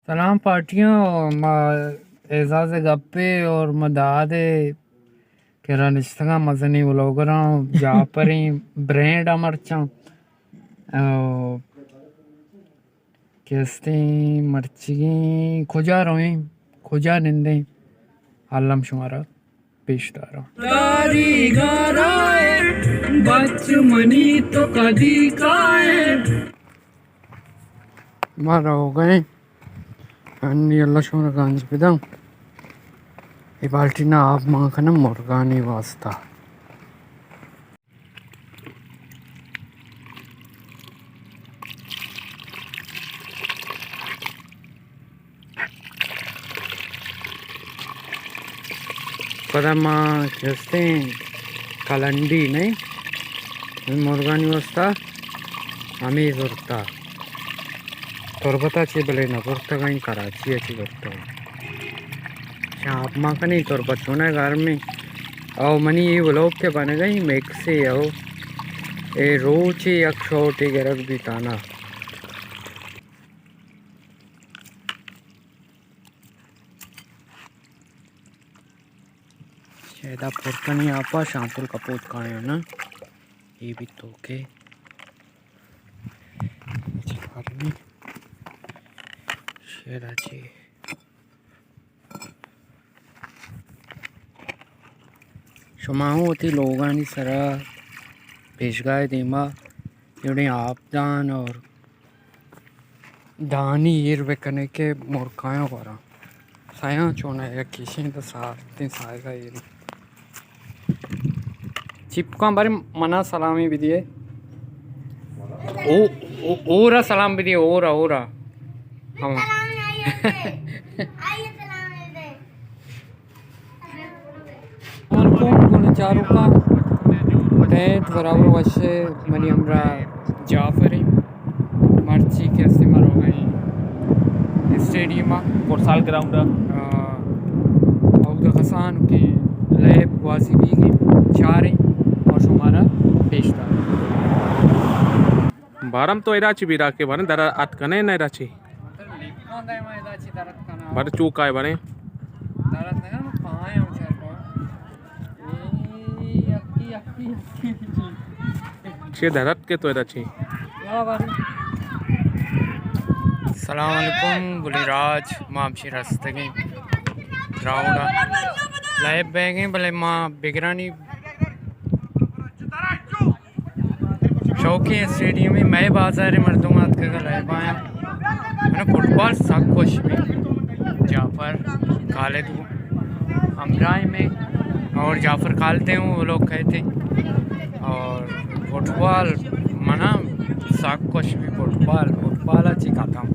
سلام پارٹیاں، ما اعزاز گپے اور ما داد کرا نشتگاں، مزنیں ولاگراں، جعفریں برینڈ ءَ مرچاں۔ او، کہ استیں مرچیگیں کجا رویں، کجا نندیں، الم شمارا پیش داراں۔ داری گارائے، بچ منی تو کدی کائے۔ ما روگئیں۔ انی اللہ شمارا گنج بداں۔ اے بالٹی نا آپ مان کنم مرگانی واسطہ۔ پدا ما کہ استیں کلنڈی نئیں، مرگانی واسطہ ہمے زرتا۔ تربت ءَ چہ بلے نہ زرتگ ایں، کراچی ءَ چہ زرتگ ایں۔ چہ آپ مان کنیں تربت چونیں گرمیں۔ او منی اے ولاگ کہ بنگ ایں مکسے او اے روچے یک شاٹے گرگ بیتانا۔ شیدا پرکنی آپا شامپل کپوت کایاں نا۔ اے بھی توکے۔ چکارنی۔ شیدا چی۔ شما ہوں وتی لوگانی سرا پیشگاہ دیما جوڑیں آپ دان اور دانی ایر بکنے کہ مرکایاں وراں۔ سیاں چونہ یک کشیں تو سارتیں سائگا ایر۔ چپکاں بارے منا سلامی بدیے۔ او، او، اورا سلام بدیے، اورا، اورا۔ ہاں۔ السلام علیکم گل چاروکاں، ٹینٹ برابر وش ء، منی ہمراہ جعفر ء۔ مرچی کہ استیں ما روگ ء ایں اسٹیڈیم ء، فٹسال گراؤنڈ ء۔ آ، اودا کسان کہ لیب گوازی بیگ ء چاریں اور شمارا پیش دار۔ بارم تو ادا چی بیرا کے بارن در ات کنے نہ ادا چی؟ بارے چوک آئے بارے؟ چے درت کے تو ادا چی؟ السلام علیکم گلی راج، ما ہمشی رستگیں گراؤنڈ ء۔ لائب بیگیں بلے ما بگرانی شوقیں اسٹیڈیمے، مئے بازار ء مردم آتکگ ء لائب آیاں۔ من فٹبال سک خوش بی۔ جعفر خالد ہمراہ میں اور جعفر خالد ہوں وہ لوگ کہتے اور فٹبال منا سک خوش بی۔ فٹبال، فٹبال اچھی ختم۔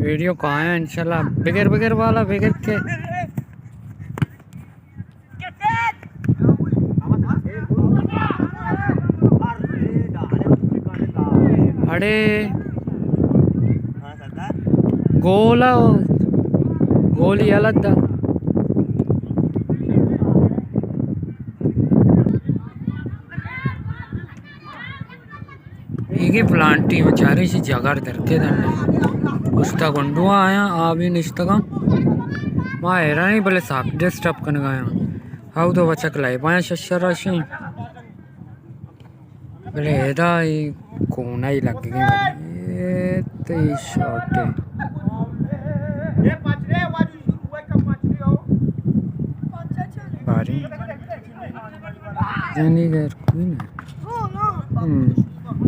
ویڈیو کہاں ہے؟ انشاءاللہ بگر، بگر والا بگر کے۔ اڑے گولا، گولی الگ دا۔ ایگیں پلانٹی و چاریں شی جگر درکے دن۔ گشتا گنڈو آیاں، آبی نشتگاں۔ ما حیرانی بلے ساک ڈسٹرب کنگایاں۔ ہاو تو بچک لائبایاں ششر راشیں۔ بلے ادا ای کونہ ای لگگیں بلے۔ اے تئی شاٹ ہے۔ باری۔ جنی غیر کوئی نہ۔ ہم۔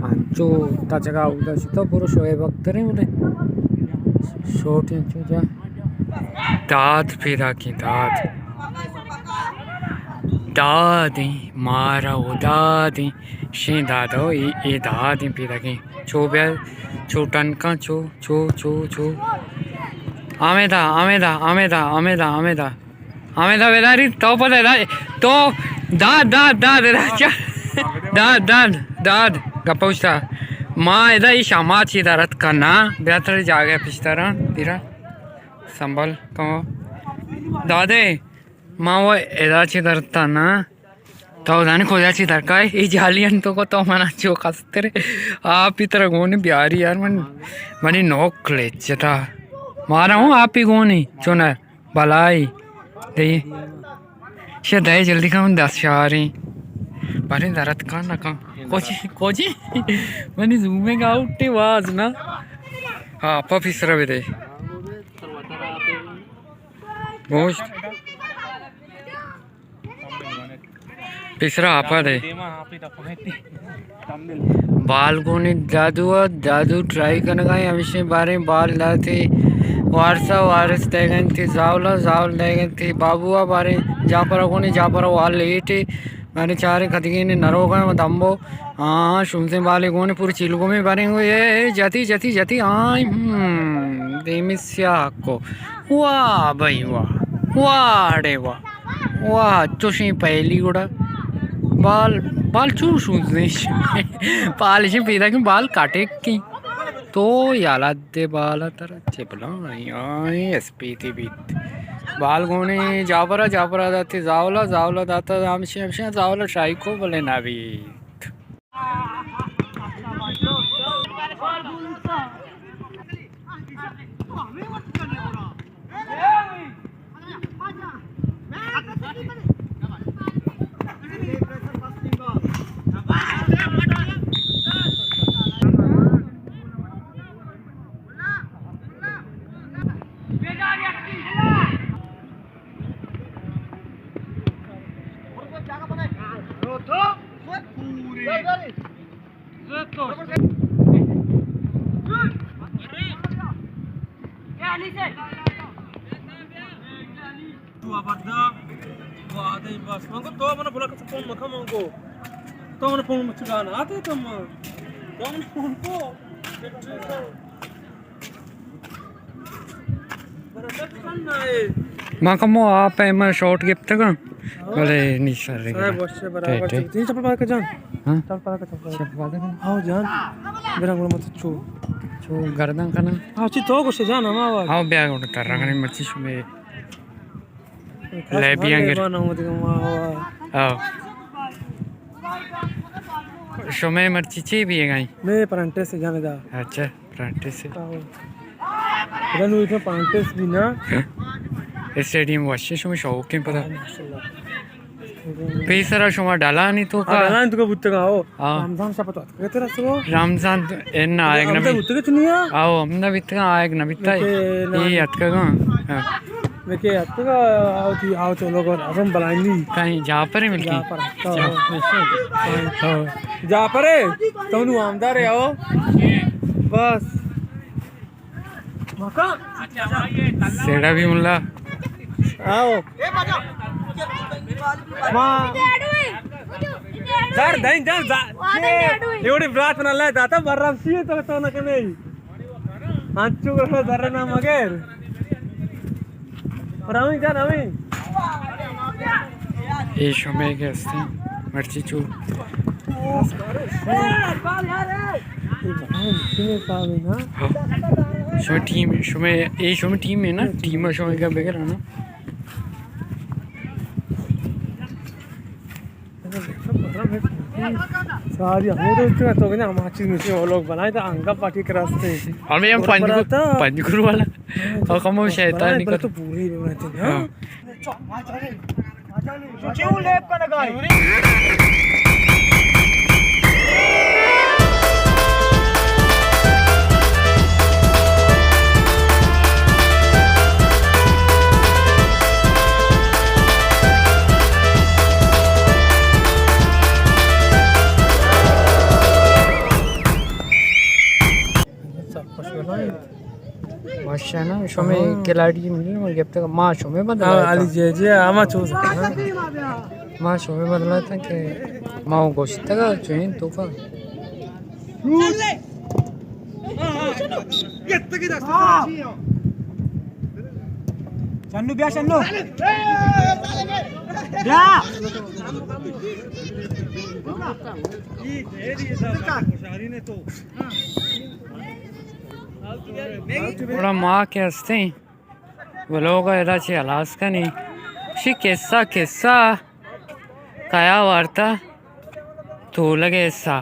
انچو تا جگہ اودا شتا برو شعیب اختر ہیں بلے۔ شاٹ انچو جا۔ داد پیدا کی داد۔ دادیں مارا و دادیں شیں دادو اے، اے دادیں پیداگیں۔ چو بیا، چو ٹنکاں، چو، چو، چو، چو۔ آمیدا، آمیدا، آمیدا، آمیدا، آمیدا۔ آمیدا بیداری، تو پتہ دا، تو داد، داد، داد، ادا چا؟ داد، داد، داد، گپا اشتا۔ ما ادا ای شما چی دارت کنا، بیا تر جاگہ پشتران، دیرا۔ تمبل کمو۔ دادے، ما وہ ادا چی درتا نا؟ تو زانی کجا چی درکائے؟ ای جالی انتو کو تو منا چو کسترے۔ آپی ترا گونی بیاری یار، من، منی نوک لچتا۔ مارا ہوں آپی گونی، چونا بلائی۔ دے۔ شے دے جلدی کن، دست شاریں۔ باریں درت کن نہ کن۔ کوچی، کوچی۔ منی زومے گا اٹھے واز نا۔ ہاں، پا پیسرا بدے۔ گوشت۔ پیسرا آپا دے۔ بال گونی دادو ءَ، دادو ٹرائی کنگا ایں، ہمیشیں باریں بال داتے وارسا، وارس دئیگ انت زاولا، زاول دئیگ انت بابو ءَ، باریں جاپرا گونی، جاپرا وال لیٹے، باریں چاریں کدگین نروگا دمبو۔ ہاں، شمزیں بالے گونی پوری چیلگومے باریں گو، اے، اے، جتی، جتی، جتی، آئی، ہم، دیمی سیاہ کو۔ واہ بھائی واہ، واہ ڑے واہ، واہ، چوشیں پہلی گڑا۔ بال، بال چون شوز نہیں۔ بال شی پیدا کہ بال کاٹے کی۔ تو یالا دے بالا ترا چپلا آئی، آئی اسپیتی بیت۔ بال گونے جابرا، جابرا داتے زاولا، زاولا داتا ہمشی، ہمشی زاولا شاہی کو بلے نہ بیت۔ تو ابدا، تو آدے بس۔ من گو تو من بلا کس فون مکا من گو۔ تو من فون مچ گانا آتے تو من۔ تو من فون کو۔ ما کمو آپ ءَ ما شاٹ گپتگاں، بلے نی سر۔ صاحب، وش برابر۔ ٹھیک، ٹھیک۔ تین چپل پاک جان۔ ہاں؟ چپل پاک، چپل پاک۔ چپل پاک۔ ہاں جان۔ برا گڑا مت چو۔ چو گردن کنا۔ ہاں، چی تو گوشے جان، ہما آواز۔ ہاں، بیا گڑا تر رنگنے مرچی شمے۔ لیبیاں گر۔ لیبان آمد گما ہوا۔ ہاں۔ شمے مرچی چی بھی گئی؟ میں پرنٹس جانے دا۔ اچھا۔ پرانٹس۔ آہو۔ پدا نوں ایشاں پرانٹس بھی نا۔ اسٹیڈیم وشیں، شما شوقیں پدا۔ پیسرا شما ڈلانی تو کا؟ ہاں، ڈلانی تو کا بوتگا، آہو۔ ہاں۔ رمضان شپ تو اتکگا ترا سو؟ رمضان تو ان آیگ نہ بیت۔ بوتگا تو نیا؟ آہو، ہم نہ بیتگا، آیگ نہ بیتا۔ اے اتکگا۔ ہاں۔ میں کہ اتکگا، آؤ تی، آؤ تو لوگ اور ہم بلائیں۔ کہیں جعفر ملکی؟ جعفر۔ ہاں۔ جعفر۔ تو نو آمدار ہے، آؤ۔ بس۔ سیڑا بھی ملا۔ آؤ۔ ماں۔ در دیں، در، در۔ ایوڑی برات نہ لے داتا، برام سی تو، تو نہ کنے۔ انچو گڑا در نہ مگر۔ رویں جان، رویں۔ اے شمے کہ ہستیں مرچی چو۔ ہاں۔ شمے ٹیم، شمے، اے شمے ٹیم ہے نا؟ ٹیم شمے کا بگر ہے نا؟ ساری ہمود تو کہنا ہم چیز مشین وہ لوگ بنائے تھا، انگا پارٹی کراستے۔ ہمیں ہم پنجگور، پنجگور والا۔ اور کم شیطانی بلے تو پوری بناتے ہیں، ہاں؟ ہاں۔ چیو لیب کنگا ئے۔ سب خوش بنائیں۔ ماشاءاللہ، شمے ہاں۔ کھلاڑی ملے، ما گپتگ، ما شمے بدلا ہاں، تھا۔ علی جی، جی، ہما چوز۔ ما شمے بدلا تھا کہ ما گوشتگا چوین تو کا۔ شنو بیا، شنو۔ بیا۔ گڑا ما کہ ہستیں، بلوگ ءَ ادا چہ ہلاس کنیں۔ شی قصہ، قصہ کیا وارتا؟ تولگ ءِ حصہ۔